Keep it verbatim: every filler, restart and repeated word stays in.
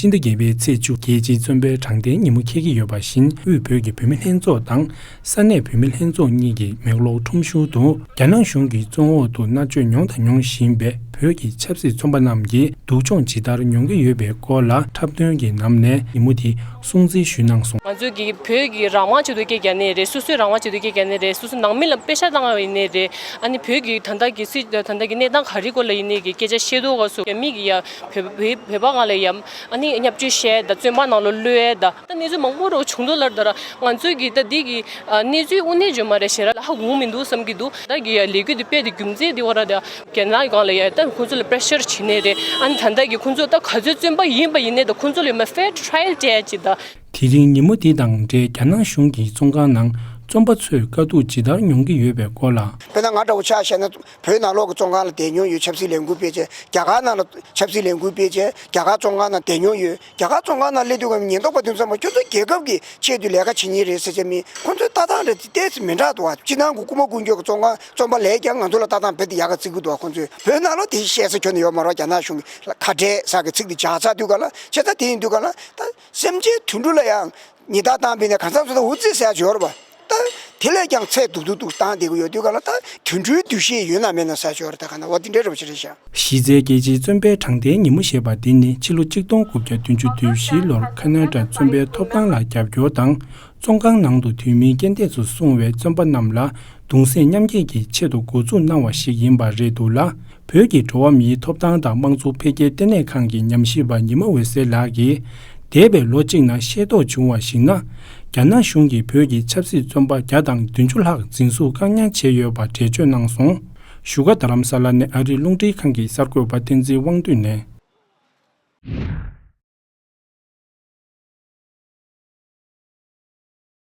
སྤྱི་ཟླ་བརྒྱད་པའི་ཚེས་བཅུ། རྒྱལ་སྤྱིའི་བཙོན་པའི་གྲངས་ཐོའི་ཉིན་མོ་འཁེལ་གྱི་ཡོད་པ་བཞིན། དབུས་བོད་ཀྱི་བུད་མེད་ལྷན་ཚོགས་དང་ས་གནས་བུད་མེད་ལྷན་ཚོགས་གཉིས་ཀྱིས་མེག་ལོར་ཁྲོམ་གཞུང་དུ་རྒྱ་ནག་གཞུང་གིས་བཙོན་འོག་ཏུ་མནར་གཅོད་མྱོང་དང་མྱོང་བཞིན་པའི་བོད་ཀྱི་ཆབ་སྲིད་བཙོན་པ་རྣམས་ཀྱི་སྡུག་སྦྱོང་ཇི་ལྟར་མྱོང་གི་ཡོད་པའི་སྐོར་ལ། འཁྲབ་སྟོན་གྱི་ནང་ནས་ཉིན་མོ་དེ་སྲུང་བརྩི་ཞུས་གནང་སོང་། ང་ཚོས་ཀྱི་བོད་ཀྱི་རང་དབང་ཆེད་དུ་སྐད་རྒྱག་ནི་རེད། སོ་སོའི་རང་དབང་ཆེད་དུ་སྐད་རྒྱག་ནི་རེད། སོ་སོ་ནང་མི་ལ་པེ་ཤག་བཏང་བ་ཡིན་ནི་རེད། ཨ་ནི་བོད་ཀྱི་ད་ལྟ་གི་སྲིད་ད་ལྟ་གི་གནས་སྟངས་ག་རེ་སྐོར་ལ་ཡིན་ནི་གི་སྐད་ཆ་བཤད་དུས་སྐབས་སུ་རྒྱ་མི་གི་ཡ་བོད་བོད་བོད་པ་སྒང་ལ་ཡ་ཨ་ནི་བརྙས་བཅོས་བཤད་ད། བཙོན་པ་ནང་ལ་གློད་ད། ད་གནས་ཚུལ་མང་པོ་རོ་བྱུང་འདུག་ལར་ད་ར། ང་ཚོའི་གི་ད་འདི་གི་ཨ་གནས་ཚུལ་དངོས་གནས་བརྗོད་མ་རེད། ཞེ་དྲག་ལ་ཧ་གོ་མི་འདུག་བསམ་གི་འདུག་ད་གི་ཡ་ལས་འགུལ་འདི་སྤེལ་ཏེ་རྒྱུ་མཚན་འདི་བ་ར་ད་རྒྱ་ནག་སྒང་ལ་ཡ་ད་ཁོང་ཚོ་ལ་པེ་རེ་ཤར་བྱེད་ནི་རེད། ཨ་ནི་ད་ལྟ་གི་ཁོང་ཚོ་ད་ག་ཚོད་བཙོན་པ་ཡིན་པ་ཡིན་ནའི་ད་ཁོང་ཚོ་ལ་མ་ཧྥེར་ཊ་ར་ཡལ་སྤྲད་ཅིག་ད། དེ་རིང་ཉིན་མོ་འདི་དང་འབྲེལ་རྒྱ་ནག་གཞུང་གིས་བཙོན་ཁང་ནང་བཙོན་པ་ཚོས་དཀའ་སྡུག་ཇི་ལྟར་མྱོང་གི་ཡོད་པའི་སྐོར་ལ། དཔེར་ན་ང་འདྲ་བོ་ཆ་བཞག་ན། བོད་ནང་ལོགས་ཀྱི་བཙོན་ཁང་ལ་བསྡད་མྱོང་ཡོད། ཆབ་སྲིད་ལས་འགུལ་སྤེལ་བྱས། རྒྱ་གར་ནང་ལ་ཆབ་སྲིད་ལས་འགུལ་སྤེལ་བྱས། རྒྱ་གར་བཙོན་ཁང་ནང་བསྡད་མྱོང་ཡོད། རྒྱ་གར་བཙོན་ཁང་ནང་སླེབས་དུས་ཀྱང་ཉེན་རྟོག་པ་དེ་ཚོ་ཚང་མ་ཁྱོད་ཚོ་རྒྱལ་ཁབ་ཀྱི་ཆེད་དུ་ལས་ཀ་བྱེད་མཁན་རེད་ཟེར་བྱས་མི་ཁོང་ཚོའི་ལྟ་སྟངས་རེད། དེ་ཏོག་ཙམ་མི་འདྲ་འདུག་བ། ཕྱི་ནང་གི་རྐུ་མ་རྐུ་འཇོག་གི་བཙོན་ཁང་བཙོན་པ་ལས་ཀྱང་ང་ཚོ་ལ་ལྟ་སྟངས་རྦད་དེ་ཡག་ག་བརྩི་གི་འདུག་བ། ཁོང་ཚོས་བོད་ནང་ལ་དེ་བཤད་ས་ཁྱོན་ནས་ཡོད་མ་རེད། རྒྱ་ནག་གཞུང་གི་ཁ་བྲལ་ཟེར་གི་ཚིག་དེ་བརྒྱབ་ཚར་དུས་ག་ལ། བྱས་ཙང་དེ་ཡིན་དུས་ག་ལ་ད་སེམས་ཅན་དུད་འགྲོ་ལ་ཡང་ཉེས་རྡུང་བཏང་བས་ན་གང་ཟག་ཚོ་ད་འུ་ཙི་ཟེར་ཡ་ཡོད་རེད་པ། ད་དེ་ལས་ཀྱང་ཚད་སྡུག་སྡུག་སྡུག་བཏང་བསྡད་ཀྱི་ཡོད་དུས་ག་ལ། ད་དུད་འགྲོའི་འདུ་ཤེས་ཡོད་ན་མེད་ན་ཟེར་ཡ་ཡོད་རེད། ད་ག་ན་འོ་དེ་འདྲའི་རེད་པ། ཅི་རེད་ཤག་གཞི་རྩའི་རྒྱལ་སྤྱིའི་བཙོན་པའི་གྲངས་ཐོའི་ཉིན་མོ་ཞེས་པ་འདི་ནི་ཕྱི་ལོ་གཅིག་སྟོང་དགུ་བརྒྱ་བདུན་ཅུ་དོན་བཞི་ལོར་ཁ་ན་ཌ་བཙོན་པའི་ཐོབ་ཐང་ལ་རྒྱབ་སྐྱོར་དང་། བཙོན་ཁང་ནང་དུ་དུས་མིན་རྐྱེན་འདས་སུ་སོང་བའི་བཙོན་པ་རྣམས་ལ་གདུང་སེམས་མཉམ་སྐྱེད་ཀྱི་ཆེད་དུ་འགོ་འཛུགས་གནང་བ་ཞིག་ཡིན་པ་རེད་འདུག་ལ། བོད་ཀྱི་འགྲོ་བ་མིའི་ཐོབ་ཐང་དང་དམངས་གཙོ་འཕེལ་རྒྱས་ལྟེ་གནས་ཁང་གི་ཉམས་ཞིབ་པ་ཉི་མ་འོད་ཟེར་ལགས་ཀྱིས། འདས་པའི་ལོ་གཅིག་ནང་ཤེས་རྟོགས་བྱུང་བར་གཞིགས་ན། རྒྱ་ནག་གཞུང་གིས་བོད་ཀྱི་ཆབ་སྲིད་བཙོན་པ་བརྒྱ་དང་བདུན་ཅུ་ལྷག་འཛིན་བཟུང་བཀག་ཉར་བྱས་ཡོད་པ་འགྲེལ་བརྗོད་གནང་སོང་། བཞུགས་སྒར་རྡ་རམ་ས་ལ་ནས་ཨ་རིའི་རླུང་འཕྲིན་ཁང་གི་གསར་འགོད་པ་བསྟན་འཛིན་དབང་འདུས་ནས།